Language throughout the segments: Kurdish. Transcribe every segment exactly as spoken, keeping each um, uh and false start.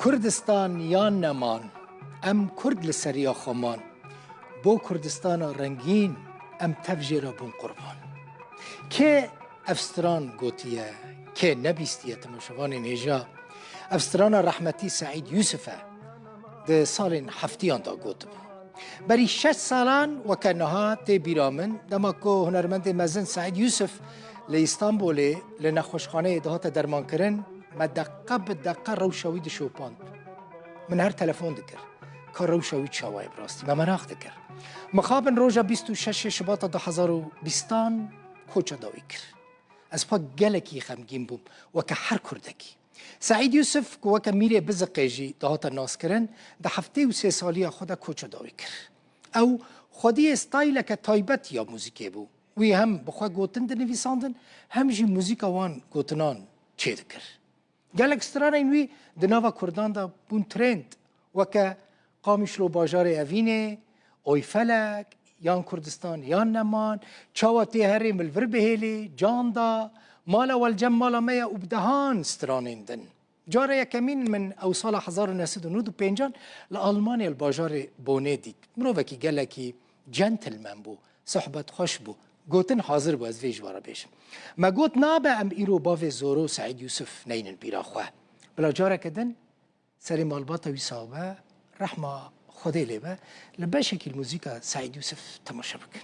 Kurdistan yan neman, em Kurd li seriya xwe man. Bo Kurdistana rengîn, em tev jê re bûn qurban. Kê ev stran gotiye, kê nebîstiye, temaşevanên hêja? Ev strana rehmetî Seîd Yûsif e. Di salên heftiyan de gotibû. Berî şeş salan weke niha tê bîra min, dema ku hunermendê mezin Seîd Yûsif li Îstanbulê li nexweşxaneyê dihate dermankirin, me deqe bi deqe rewşa wî dişopand. Min her telefon dikir. Ka rewşa wî çawa ye bi rastî? Me meraq dikir. Mixabin roja bîst û şeş Şibata du hezar û bîstan koça dawî kir. Ez xwe gelekî xemgîn bûm, weke her Kurdekî. Seîd Yûsif, ku weke Mîrê Biziqê jî dihate naskirin, di heftê û sê saliya xwe de koça dawî kir. Ew xwediyê stayleke taybet ya muzîkê bû. Wî hem bi xwe gotin dinivîsandin, hem jî muzîka wan gotinan çêdikir. Gelek stranên wî di nava Kurdan de bûn trend, weke Qamişlo bajarê Evînê, Oyfelek, Yan Kurdistan yan Neman, Çawa tê herêm li vir bihêlê, Canda, Mala we li cem mala me ye û bi dehan stranên din. Cara yekemîn min ew sala hezar û neh sed û nod û pêncan li Almanya li bajarê Bonê dît. Mirovekî gelekî gentleman bû, sohbetxweş bû. Gotin hazir bû ez vê ji we re bêjim. Me got nabe em îro bavê Zoro Seîd Yûsif neynin bîra xwe. Bila careke din serê malbata wî sax be, rehma Xwedê lê be, li beşekî li muzîka Seîd Yûsif temaşe bikin.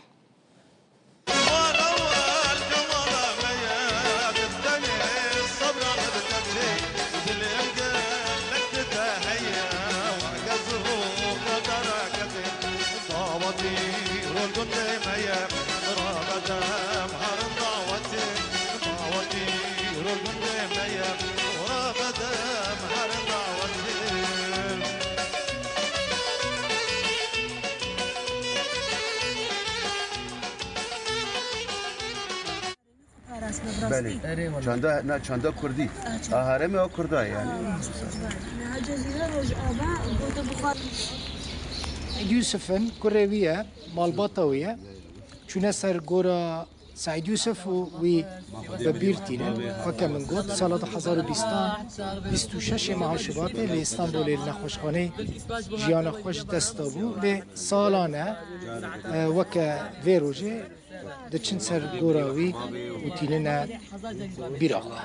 Belê. Çanda, na, çanda Kurdî. A, herêmê o Kurda yani. Yûsifin kurê wî ye, malbata wî ye. Çûne ser gora Seîd Yûsif û wî bi bîr tînin. Weke min got, sala du hezar û bîstan, bîst û şeş meha Şubatê li Îstanbulê li nexweşxaneyê jiyana xwe ji dest dabû. Lê salan e, e, weke vê rojê diçin ser gora wî û tînine bîra xwe.